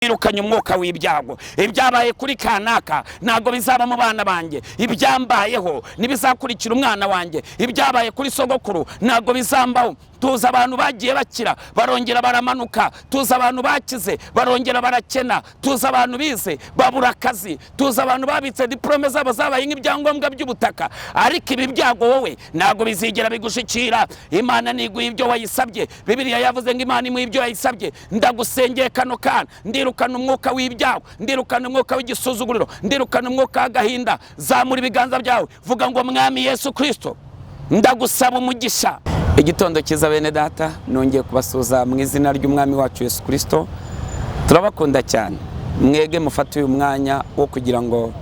Nirukanye umwuka w'ibyago. Ibyabaye kuri kanaka ntabwo bizaba mu bana banjye. Ibyambayeho ntibizakurikira umwana wanjye. Ibyabaye kuri sogokuru ntabwo bizambaho. Tuzi abantu bagiye bakira, barongera baramanuka. Tuzi abantu bakize, barongera barakena. Tuzi abantu bize, babura akazi. Tuzi abantu babitse diporome zabo, zabaye nk'ibyangombwa by'ubutaka. Ariko ibi byago wowe ntabwo bizigera bigushikira. Imana niguha ibyo wayisabye. Bibiliya yavuze ngo Imana imuha ibyo yayisabye. Ndagusengeye kano kana, ndirukana umwuka w'ibyago, ndirukana umwuka w'igisuzuguriro, ndirukana umwuka w'agahinda. Zamura ibiganza byawe, vuga ngo: "Mwami Yesu Kirisito, ndagusaba umugisha." Igitondo cyiza, bene data. Nongeye kubasuhuza mu izina ry'Umwami wacu Yesu Kirisito. Turabakunda cyane mwege mufate uyu mwanya wo kugira ngo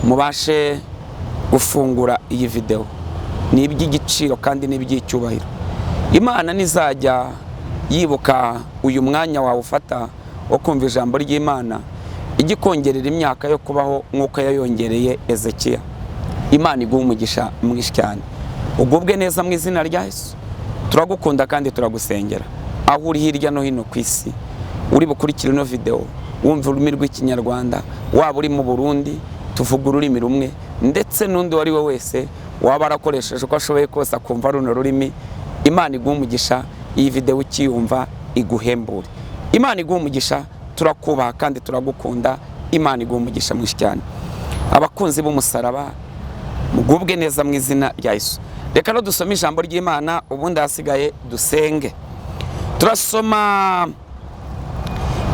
mubashe gufungura iyi videwo. Ni iby'igiciro kandi ni iby'icyubahiro. Imana nizajya yibuka uyu mwanya wawe ufata wo kumva ijambo ry'Imana, ijya ikongerera imyaka yo kubaho nk'uko yayongereye Ezekiya. Imana iguha umugisha mwinshi cyane, ugubwe neza mu izina rya Yesu. Turagukunda kandi turagusengera aho uri hirya no hino ku isi, uri bukurikire ino videwo wumva ururimi rw'Ikinyarwanda, waba uri mu Burundi tuvuga ururimi rumwe, ndetse n'undi uwo ari we wese waba warakoresheje uko ashoboye kose akumva runo rurimi. Imana iguha umugisha. Iyi videwo ukiyumva iguhembure. Imana iguha umugisha. Turakubaha kandi turagukunda. Imana iguha umugisha mwinshi cyane. Abakunzi b'umusaraba, mugubwe neza mu izina rya Yesu. Reka no dusome ijambo ry'Imana, ubundi ahasigaye dusenge. Turasoma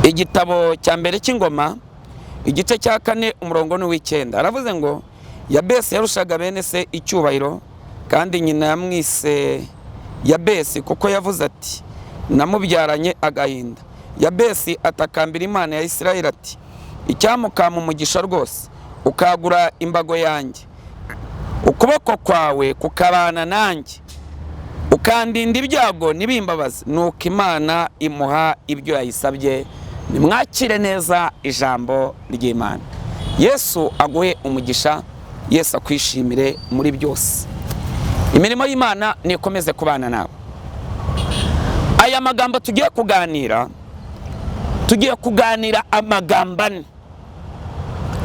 Igitabo cya Mbere cy'Ingoma, igice cya 4, umurongo ni uw'icyenda. Aravuze ngo: "Yabesi yarushaga bene se icyubahiro, kandi nyina yamwise Yabesi kuko yavuze ati: 'Namubyaranye agahinda.' Yabesi atakambira Imana ya Isirayeli ati: 'Icyampa ukampa umugisha rwose, ukagura imbago yanjye, ukuboko kwawe kukabana nanjye, ukandinda ibyago ntibimbabaze.' Nuko Imana imuha ibyo yayisabye." Nimwakire neza ijambo ry'Imana. Yesu aguhe umugisha, Yesu akwishimire muri byose. Imirimo y'Imana nikomeze kubana nawe. Aya magambo tugiye kuganira, tugiye kuganira amagambo ane,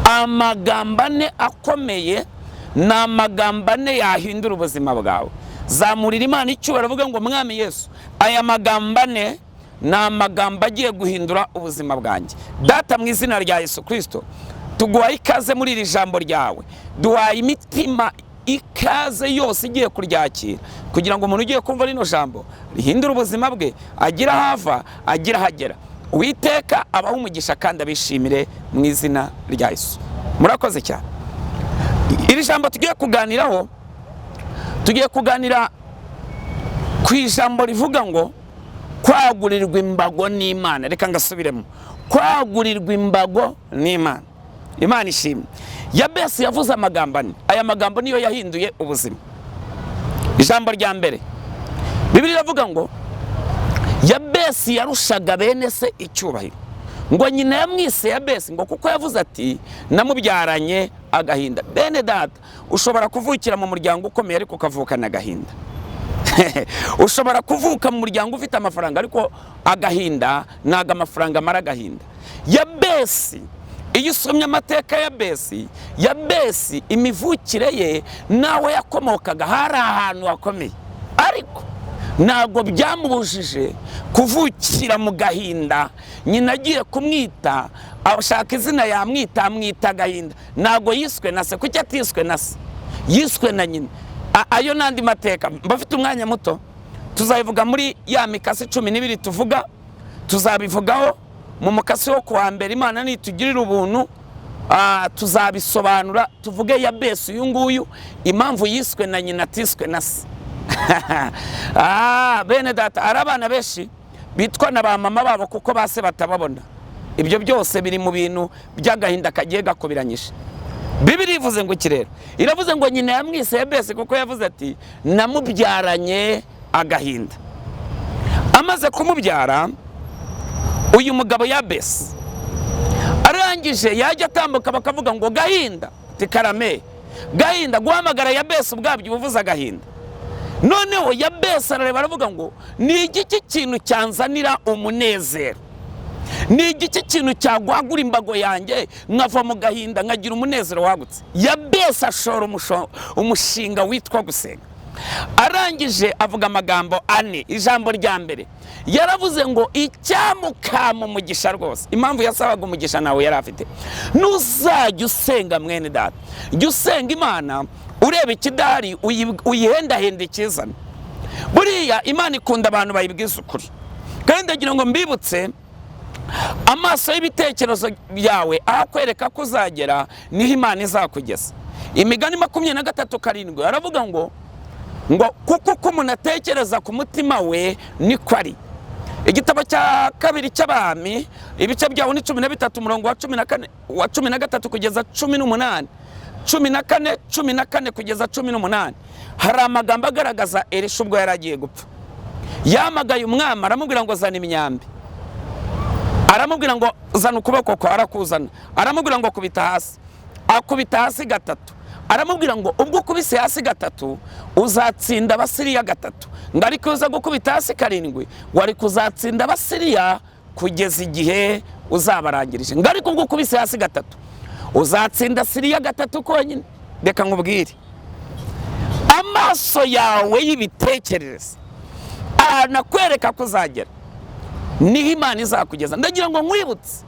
amagambo ane akomeye. Ni amagambo ane yahindura ubuzima bwawe. Zamurira Imana icyubahiro, avuga ngo: "Mwami Yesu, aya magambo ane ni amagambo agiye guhindura ubuzima bwanjye." Data, mu izina rya Yesu Kirisito, tuguhaye ikaze muri iri jambo ryawe. Duhaye imitima ikaze yose igiye kuryakira, kugira ngo umuntu ugiye kumva rino jambo rihindure ubuzima bwe, agire aho ava, agire aho agera. Uwiteka abahe umugisha kandi abishimire mu izina rya Yesu. Murakoze cyane. Iri jambo tugiye kuganiraho, tugiye kuganira ku ijambo rivuga ngo kwagurirwa imbago n'Imana. Reka ngasubiremo: kwagurirwa imbago n'Imana. Imana ishimwe. Yabesi yavuze amagambo ane. Aya magambo niyo yahinduye ubuzima. Ijambo rya mbere, Bibiliya iravuga ngo Yabesi yarushaga bene se icyubahiro, ngo nyina yamwise Yabesi ngo kuko yavuze ati: "Namubyaranye agahinda." Bene data, ushobora kuvukira mu muryango ukomeye ariko ukavukana agahinda. Ushobora kuvuka mu muryango ufite amafaranga, ariko agahinda, ntabwo amafaranga amara agahinda. Yabesi, iyo usomye amateka ya Yabesi, Yabesi imivukire ye n'aho yakomokaga hari ahantu hakomeye, ariko ntabwo byamubujije kuvukira mu gahinda. Nyina agiye kumwita, ashaka izina yamwita, amwita Agahinda. Ntabwo yiswe na se. Kuki atiswe na se? Yiswe na nyina. Ayo n'andi mateka, mbafite umwanya muto, tuzabivuga muri ya mikasi 12 tuvuga. Tuzabivugaho mu mukasi wo kuwa mbere, Imana nitugirira ubuntu. Tuzabisobanura, tuvuge Yabesi uyu nguyu, impamvu yiswe na nyina, atiswe na se. Bene data, hari abana benshi bitwa na ba mama babo kuko ba se batababona. Ibyo byose biri mu bintu by'agahinda kagiye gakubiranyije. Bibiliya ivuze ngo iki rero? Iravuze ngo nyina yamwise Yabesi kuko yavuze ati: "Namubyaranye agahinda." Amaze kumubyara, uyu mugabo Yabesi arangije yajya atambuka bakavuga ngo: "Gahinda!" Ati: "Karame." Gahinda, guhamagara Yabesi ubwabyo ubuvuze agahinda. Noneho Yabesi arareba, aravuga ngo: "Ni igiki kintu cyanzanira umunezero?" Ni igiki kintu cyagwagura imbago yanjye, nkava mu gahinda nkagira umunezero wagutse? Yabesi ashora umushinga witwa gusenga. Arangije avuga amagambo ane. Ijambo rya mbere yaravuze ngo icyamukama umugisha rwose. Impamvu yasabaga umugisha nawe yari afite. Nuzajya usenga, mwene data, jya usenga Imana ureba ikidahari, uyihendahenda ikizana. Buriya Imana ikunda abantu bayibwiza ukuri. Kandi ndagira ngo mbibutse, amaso y'ibitekerezo byawe aho akwereka ko uzagera niho Imana izakugeza. Imigani 23:7 aravuga ngo kuko uko umuntu atekereza ku mutima we niko ari. Igitabo cya kabiri cy'Abami, ibice byawo ni 13, umurongo wa 14, wa 13 kugeza 18, 14, 14 kugeza 18, hari amagambo agaragaza Elisha ubwo yari agiye gupfa. Yamagaye umwami, aramubwira ngo zana imyambi, aramubwira ngo zana ukuboko kwawe, arakuzana. Aramubwira ngo kubita hasi, akubita hasi gatatu. Aramubwira ngo ubwo ukubise hasi gatatu uzatsinda Abasiriya gatatu, ngo ariko uza gukubita hasi karindwi wari kuzatsinda Abasiriya kugeza igihe uzabarangirije, ngo ariko ubwo ukubise hasi gatatu uzatsinda Siriya gatatu konyine. Reka nkubwire, amaso yawe y'ibitekerereze ahantu akwereka ko uzagera niho Imana izakugeza. Ndagira ngo nkwibutse,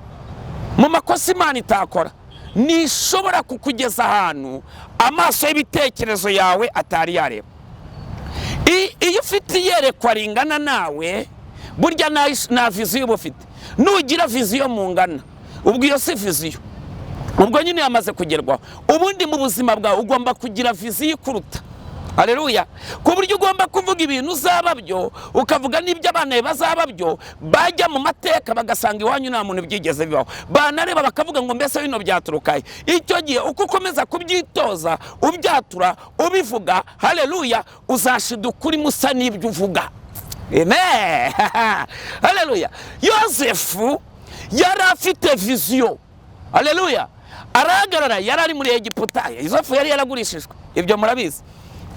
mu makosa Imana itakora, ntishobora kukugeza ahantu amaso y'ibitekerezo yawe atari yareba. Iyo ufite iyerekwa ringana nawe, burya nta vision uba ufite. Nugira vision mungana, ubwo iyo si vision, ubwo nyine yamaze kugerwaho. Ubundi mu buzima bwawe ugomba kugira vision ikuruta. Aleluya! Ku buryo ugomba kuvuga ibintu uzaba byo, ukavuga n'ibyo abana bawe bazaba byo, bajya mu mateka bagasanga iwanyu nta muntu byigeze bibaho, banareba bakavuga ngo mbese bino byaturukahe? Icyo gihe uko ukomeza kubyitoza, ubyatura, ubivuga, haleluya, uzashiduka urimo usa n'ibyo uvuga. Amen, haleluya. Yosefu yari afite vision. Haleluya! Arahagarara, yari ari muri Egiputa. Yosefu yari yaragurishijwe, ibyo murabizi.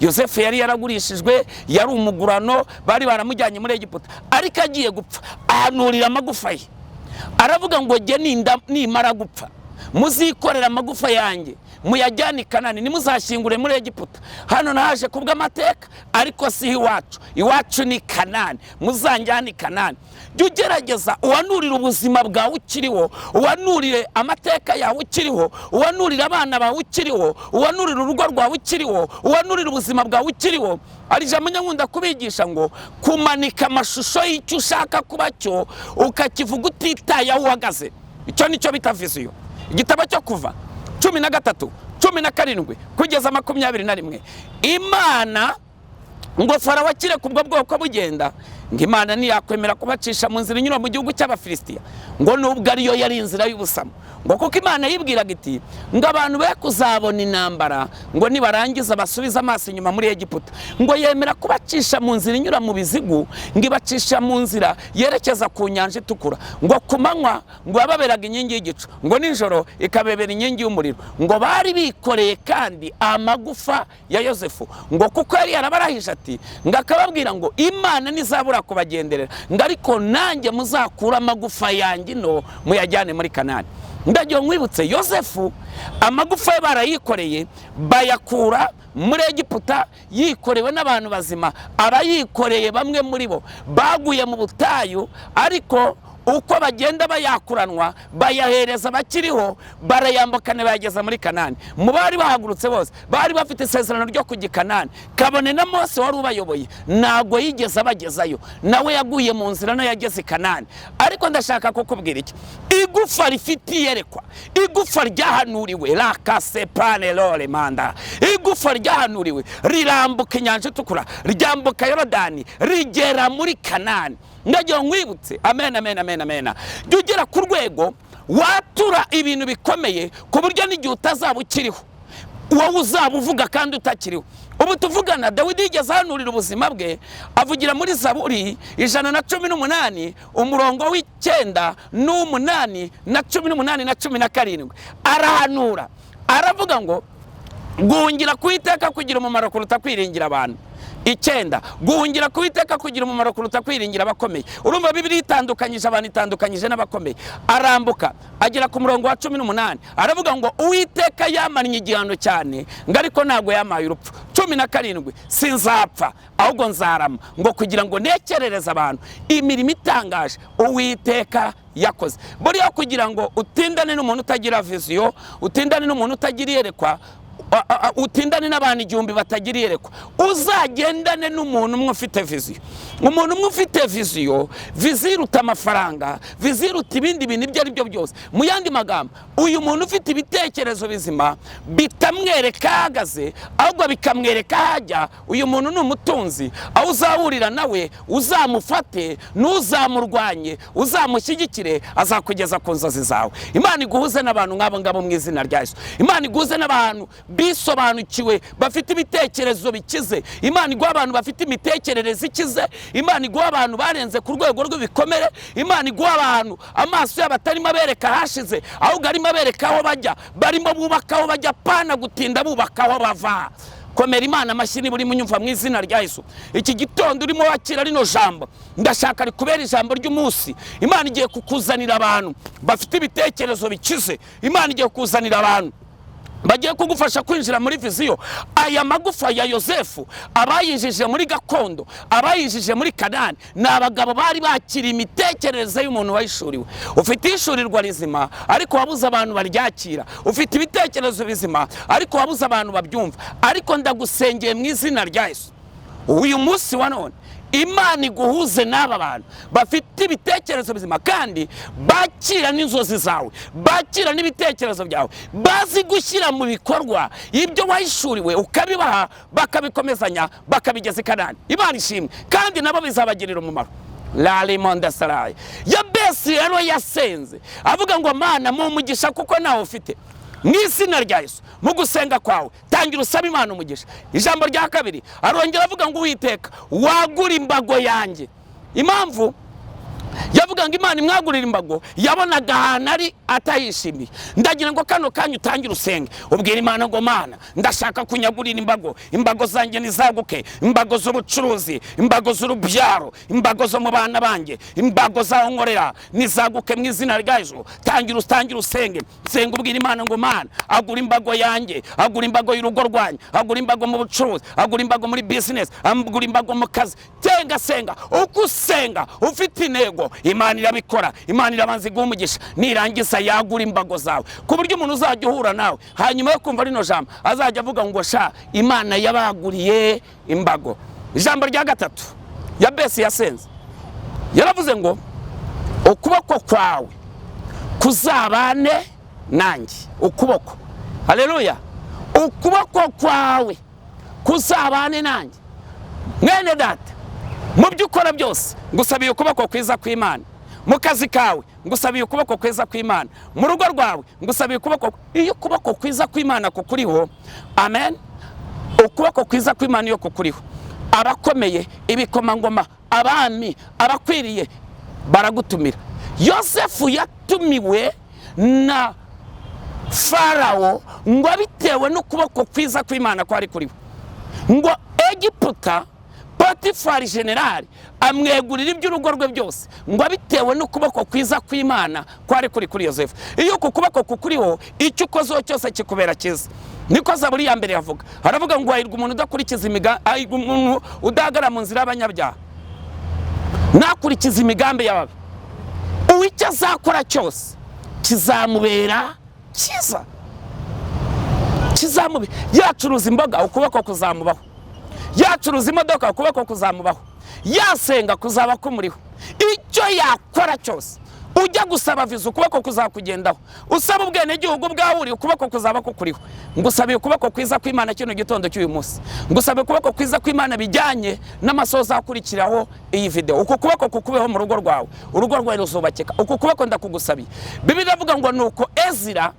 Yosefu yari yaragurishijwe, yari umugurano, bari baramujyanye muri Egiputa. Ariko agiye gupfa ahanurira amagufa ye, aravuga ngo jye nimara gupfa muzikorera amagufa yanjye muyajyane i Kanani, ntimuzashyingure muri Egiputa. Hano nahaje kubw'amateka, ariko si iwacu, iwacu ni Kanani, muzanjyane i Kanani. Jya ugerageza uhanurire ubuzima bwawe ukiriho, uhanurire amateka yawe ukiriho, uhanurire abana bawe ukiriho, uhanurire urugo rwawe ukiriho, uhanurire ubuzima bwawe ukiriho. Hari ijambo nkunda kubigisha ngo kumanika amashusho y'icyo ushaka kuba cyo, ukakivuga utitaye aho uhagaze, icyo nicyo bita vision. Igitabo cyo Kuva 13, 17 kugeza 21, Imana ngo Farawo akire kubwo bwoko bugenda, ngo Imana ntiyakwemera kubacisha mu nzira inyura mu gihugu cy'Abafilisitiya, ngo nubwo ariyo yari inzira y'ubusamo, ngo kuko Imana yibwiraga iti ngo abantu be kuzabona intambara, ngo nibarangiza basubize amaso inyuma muri Egiputa. Ngo yemera kubacisha mu nzira inyura mu bizigu, ngo ibacisha mu nzira yerekeza ku Nyanja Itukura. Ngo ku manywa ngo yababeraga inkingi y'igicu, ngo nijoro ikabebera inkingi y'umuriro. Ngo bari bikoreye kandi amagufa ya Yosefu, ngo kuko yari yarabarahije ati ngo akababwira ngo Imana ntizabura kubagenderera, ngo ariko nanjye muzakure amagufa yanjye ino muyajyane muri Kanani. Ndagira nkwibutse, Yosefu amagufa ye barayikoreye, bayakura muri Egiputa yikorewe n'abantu bazima. Abayikoreye bamwe muri bo baguye mu butayu, ariko uko bagenda bayakuranwa bayahereza abakiriho, barayambukana bayageza muri Kanani. Mu bari bahagurutse bose bari bafite isezerano ryo kujya i Kanani, kabone na Mose wari ubayoboye ntabwo yigeze abagezayo, nawe yaguye mu nzira, nayo yageze i Kanani. Ariko ndashaka kukubwira iki: igufa rifite iyerekwa, igufa ryahanuriwe, rakasepane lore manda, igufa ryahanuriwe rirambuka Inyanja Itukura, ryambuka Yorodani, rigera muri Kanani. Ndagira nkwibutse, amen, amen, amen, amen. Jya ugera ku rwego watura ibintu bikomeye, ku buryo n'igihe utazaba ukiriho wowe uzaba uvuga kandi utakiriho. Ubu tuvugana, Dawidi yigeze ahanurira ubuzima bwe, avugira muri Zaburi 118, umurongo w'9 n'umunani na 18 na 17. Arahanura aravuga ngo guhungira ku Iteka kugira umumaro kuruta kwiringira abantu. 9, guhungira ku Uwiteka kugira umumaro kuruta kwiringira abakomeye. Urumva Bibiliya itandukanyije abantu, itandukanyije n'abakomeye. Arambuka agera ku murongo wa 18, aravuga ngo Uwiteka yamannye igihano cyane, ngo ariko ntabwo yamaye urupfu. 17, sinzapfa ahubwo nzarama, ngo kugira ngo ntekerereze abantu imirimo itangaje Uwiteka yakoze. Buriya kugira ngo utindane n'umuntu utagira vision, utindane n'umuntu utagira iyerekwa, utindane n'abantu 1000 batagira iyerekwa, uzagendane n'umuntu umwe ufite vision. Umuntu umwe ufite vision, vision iruta amafaranga, vision iruta ibindi bintu ibyo ari byo byose. Mu yandi magambo, uyu muntu ufite ibitekerezo bizima bitamwereka ahagaze, ahubwo bikamwereka aho ajya, uyu muntu ni umutunzi. Aho uzahurira nawe uzamufate, ntuzamurwanye, uzamushyigikire, azakugeza ku nzozi zawe. Imana iguhuze n'abantu nk'abo ngabo mu izina rya Yesu. Imana iguhuze n'abantu bisobanukiwe, bafite ibitekerezo bikize. Imana iguha abantu bafite imitekerereze ikize. Imana iguha abantu barenze ku rwego rw'ibikomere. Imana iguha abantu amaso yabo atarimo abereka ahashize, ahubwo arimo abereka aho bajya, barimo bubaka aho bajya, pana gutinda bubaka aho bava. Komera Imana amashyi niba urimo unyumva mu izina rya Yesu. Iki gitondo urimo wakira rino jambo, ndashaka rikubera ijambo ry'umunsi. Imana igiye kukuzanira abantu bafite ibitekerezo bikize. Imana igiye kukuzanira abantu bagiye kugufasha kwinjira muri vision. Aya magufa ya Yosefu, abayinjije muri gakondo, abayinjije muri Kanani, ni abagabo bari bakiriye imitekerereze y'umuntu wayishuriwe. Ufite ishurirwa rizima, ariko wabuze abantu baryakira. Ufite ibitekerezo bizima, ariko wabuze abantu babyumva. Ariko ndagusengeye mu izina rya Yesu, uyu munsi wa none Imana iguhuze n'aba bantu bafite ibitekerezo bizima, kandi bakira n'inzozi zawe, bakira n'ibitekerezo byawe, bazi gushyira mu bikorwa ibyo wahishuriwe, ukabibaha bakabikomezanya, bakabigeza i Kanani. Imana ishimwe, kandi nabo bizabagirira umumaro. Lalimonda sarayi Yabesi rero yasenze avuga ngo Mana mu mugisha kuko nawe ufite. Mu izina rya Yesu, mu gusenga kwawe tangira usaba Imana umugisha. Ijambo rya kabiri arongera avuga ngo Uwiteka wagura imbago yanjye. Impamvu yavuga ngo Imana imwagurira imbago, yabonaga ahantu ari atayishimiye. Ndagira ngo kano kanya utangire usenge, ubwira Imana ngo Mana ndashaka kunyagurira imbago, imbago zanjye nizaguke, imbago z'ubucuruzi, imbago z'urubyaro, imbago zo mu bana banjye, imbago z'aho nkorera nizaguke mu izina rya Yesu. Tangira utangire usenge, senga ubwira Imana ngo Mana agura imbago yanjye, agura imbago y'urugo rwanjye, agura imbago mu bucuruzi, agura imbago muri business, agura imbago mu kazi. Senga, senga, uko usenga ufite intego, Imana irabikora. Imana irabanza iguha umugisha, nirangiza yagura imbago zawe, ku buryo umuntu uzajya uhura nawe hanyuma yo kumva rino jambo azajya avuga ngo sha Imana yabaguriye imbago. Ijambo rya gatatu Yabesi yasenze, yaravuze ngo ukuboko kwawe kuzabane nanjye. Ukuboko, haleluya, ukuboko kwawe kuzabane nanjye. Mwene data, mu byo ukora byose ngusabiye ukuboko kwiza kw'Imana. Mu kazi kawe ngusabiye ukuboko kwiza kw'Imana. Mu rugo rwawe ngusabiye ukuboko. Iyo ukuboko kwiza kw'Imana kukuriho, amen, ukuboko kwiza kw'Imana iyo kukuriho, abakomeye, ibikomangoma, abami, abakwiriye baragutumira. Yosefu yatumiwe na Farawo ngo bitewe n'ukuboko kwiza kw'Imana kwari kuriwe, ngo Egiputa Potifari generali amwegurira iby'urugo rwe byose, ngo bitewe n'ukuboko kwiza kw'Imana kwari kuri kuri Yosefu. Iyo uku kuboko kukuriho, icyo ukozeho cyose kikubera cyiza. Niko Zaburi ya mbere yavuga, haravuga ngo hahirwa umuntu udakurikiza imigambi, hahirwa umuntu udahagarara mu nzira y'abanyabyaha, nakurikiza imigambi y'ababi. Uw'icyo azakora cyose kizamubera cyiza, kizamubera. Yacuruza imboga, ukuboko kuzamubaho. Yacuruza imodoka, ukuboko kuzamubaho. Yasenga, kuzaba kumuriho. Icyo yakora cyose, ujya gusaba viza, ukuboko kuzakugendaho. Usaba ubwenegihugu bwawe, ukuboko kuzaba kukuriho. Ngusabiye ukuboko kwiza kw'Imana kino gitondo cy'uyu munsi. Ngusabiye ukuboko kwiza kw'Imana bijyanye n'amasoza akurikiraho iyi video. Uku kuboko kukubeho mu rugo rwawe, urugo rwawe ruzubakika. Uku kuboko ndakugusabiye. Bibiliya iravuga ngo nuko Ezira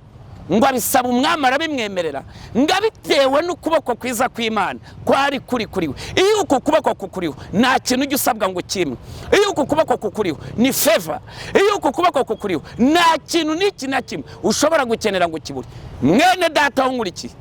ngo abisaba umwami arabimwemerera, ngo abitewe n'ukuboko kwiza kw'Imana kwari kuri kuriwe. Iyo uku kuboko kukuriho, nta kintu ujya usabwa ngo kimwe. Iyo uku kuboko kukuriho ni favor. Iyo uku kuboko kukuriho, nta kintu n'iki na kimwe ushobora gukenera ngo ukibure. Mwene data, aho nkurikiye,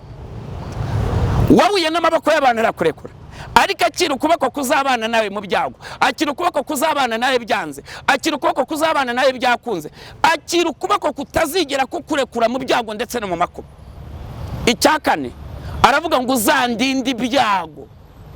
wahuye n'amaboko y'abantu arakurekura. Ariko akira ukuboko kuzabana nawe mu byago, akira ukuboko kuzabana nawe byanze, akira ukuboko kuzabana nawe byakunze, akira ukuboko kutazigera kukurekura mu byago ndetse no mu makuba. Icya kane aravuga ngo uzandinde ibyago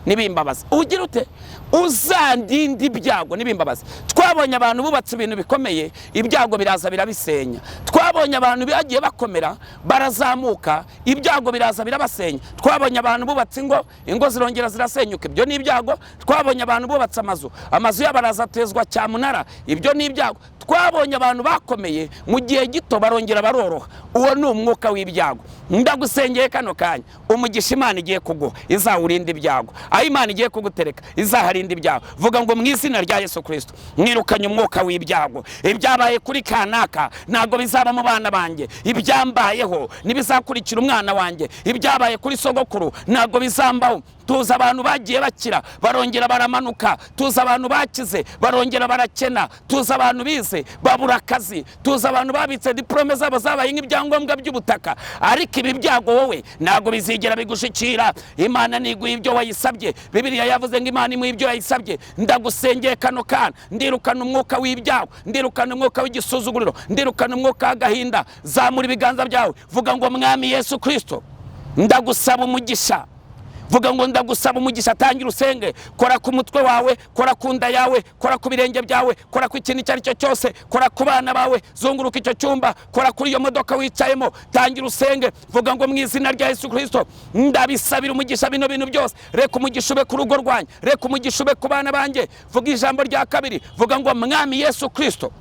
n'ibimbabaza. Ugira ute? Uzandinde ibyago n'ibimbabaza. Twabonye abantu bubatse ibintu bikomeye, ibyago biraza birabisenya. Twabonye abantu bagiye bakomera barazamuka, ibyago biraza birabasenya. Twabonye abantu bubatse ingo, ingo zirongera zirasenyuka, ibyo ni ibyago. Twabonye abantu bubatse amazu, amazu yabo araza atezwa cyamunara, ibyo ni ibyago. Twabonye abantu bakomeye mu gihe gito barongera baroroha, uwo ni umwuka w'ibyago. Ndagusengeye kano kanya, umugisha Imana igiye kuguha izawurinda ibyago, aho Imana igiye kugutereka izaharinda ibyago. Vuga ngo mu izina rya Yesu Kristo mwirukanye umwuka w'ibyago. Ibyabaye kuri kanaka ntabwo bizaba mu bana banjye, ibyambayeho ntibizakurikira umwana wanjye, ibyabaye kuri sogokuru ntabwo bizambaho. Tuzi abantu bagiye bakira barongera baramanuka, tuzi abantu bakize barongera barakena, tuzi abantu bize babura akazi, tuzi abantu babitse diporome zabo zabaye nk'ibyangombwa by'ubutaka. Ariko ibi byago wowe ntabwo bizigera bigushikira. Imana niguha ibyo wayisabye. Bibiliya yavuze ngo Imana imuha ibyo yayisabye. Ndagusengeye kano kana, ndirukana umwuka w'ibyago, ndirukana umwuka w'igisuzuguriro, ndirukana umwuka w'agahinda. Zamura ibiganza byawe, vuga ngo Mwami Yesu Kristo ndagusaba umugisha. Vuga ngo ndagusaba umugisha. Tangira usenge, kora ku mutwe wawe, kora ku nda yawe, kora ku birenge byawe, kora ku kintu icyo ari cyo cyose, kora ku bana bawe, zunguruka icyo cyumba, kora kuri iyo modoka wicayemo. Tangira usenge, vuga ngo mu izina rya Yesu Kristo ndabisabira umugisha bino bintu byose. Reka umugisha ube ku rugo rwanjye, reka umugisha ube ku bana banjye. Vuga ijambo rya kabiri, vuga ngo Mwami Yesu Kristo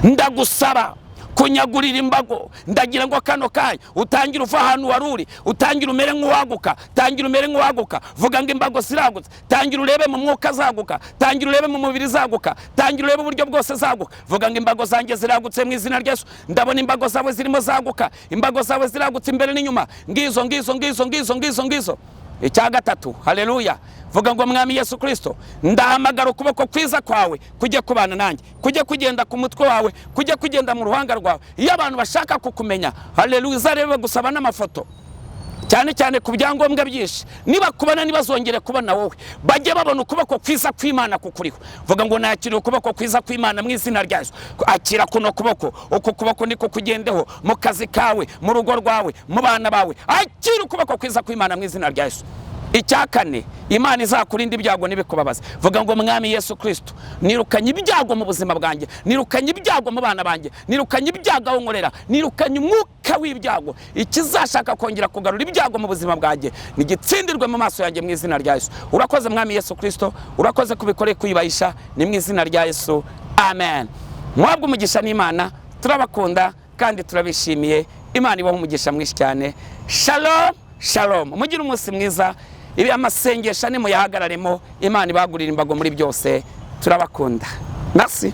ndagusaba kunyagurira imbago. Ndagira ngo kano kanya utangire uva ahantu wari uri, utangire umere nk'uwaguka, tangira umere nk'uwaguka. Vuga ngo imbago ziragutse. Tangira urebe mu mwuka zaguka, tangira urebe mu mubiri zaguka, tangira urebe uburyo bwose zaguka. Vuga ngo imbago zanjye ziragutse mu izina rya Yesu. Ndabona imbago zawe zirimo zaguka, imbago zawe ziragutse imbere n'inyuma. Ngizo ngizo ngizo ngizo ngizo ngizo. Icya gatatu, haleluya, vuga ngo Mwami Yesu Kristo ndahamagara ukuboko kwiza kwawe kujye kubana nanjye, kujye kugenda ku mutwe wawe, kujye kugenda mu ruhanga rwawe. Iyo abantu bashaka kukumenya, haleluya, uzarebe gusaba n'amafoto cyane cyane ku byangombwa byinshi, niba kubona ntibazongere kubona wowe, bajye babona ukuboko kwiza kw'Imana kukuriho. Vuga ngo nakira ukuboko kwiza kw'Imana mu izina rya Yesu. Akira kuno kuboko, uku kuboko niko kugendeho mu kazi kawe, mu rugo rwawe, mu bana bawe. Akira ukuboko kwiza kw'Imana mu izina rya Yesu. Icya kane, Imana izakurinda ibyago n'ibikubabaza. Vuga ngo Mwami Yesu Kristo nirukanye ibyago mu buzima bwanjye, nirukanye ibyago mu bana banjye, nirukanye ibyago aho nkorera, nirukanye umwuka w'ibyago. Ikizashaka kongera kugarura ibyago mu buzima bwanjye nigitsindirwe mu maso yanjye mu izina rya Yesu. Urakoze Mwami Yesu Kristo, urakoze kubikoreye kuyubahisha, ni mu izina rya Yesu, amen. Mwabwe umugisha n'Imana, turabakunda kandi turabishimiye. Imana ibahe umugisha mwinshi cyane. Shalom shalom, mugire umunsi mwiza. Ibi amasengesho nimuyahagararemo, Imana ibagurira imbago muri byose. Turabakunda, merci.